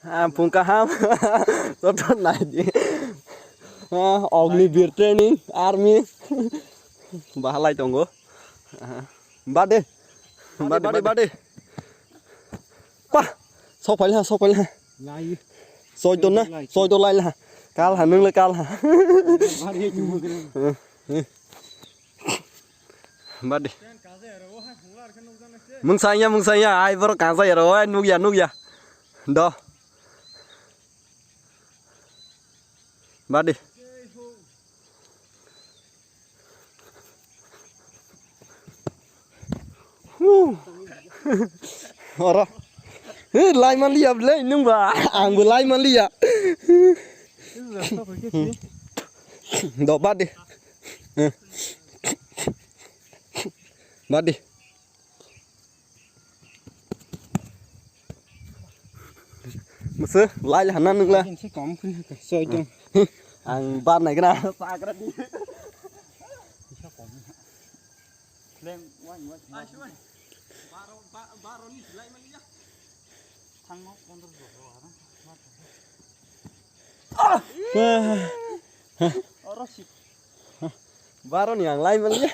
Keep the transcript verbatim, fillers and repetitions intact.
Ah, phung kaham. Joto naidi. Ah, Ogni Bir training, army. Bahalai tongo. Ah, bade. Bade, bade, bade. Pa. Sok paila, sok paila. Lai. Soi don na, lai. Soi don lai la. Kal ha, nung le kal ha. Bade, chumuk re. Bade. Mungsaya, mungsaya, ai borok kasa ya ro, ai nukya, nukya. Do. Bade. Oro. He, lai man liya, ble, nung ba. Ang bo lai man liya. Do, bade. Bade. Masa, lai hana nung la. Ini sih kamu punya ke, so itu. Ang bar nai kena. Sagra di. Bisa kamu. Lem, wan, wan, wan. Baro, ba-, baro ni lai man ya. Thang no, pondro do, do, ha. Oro si. Baro ni ang lai man ya.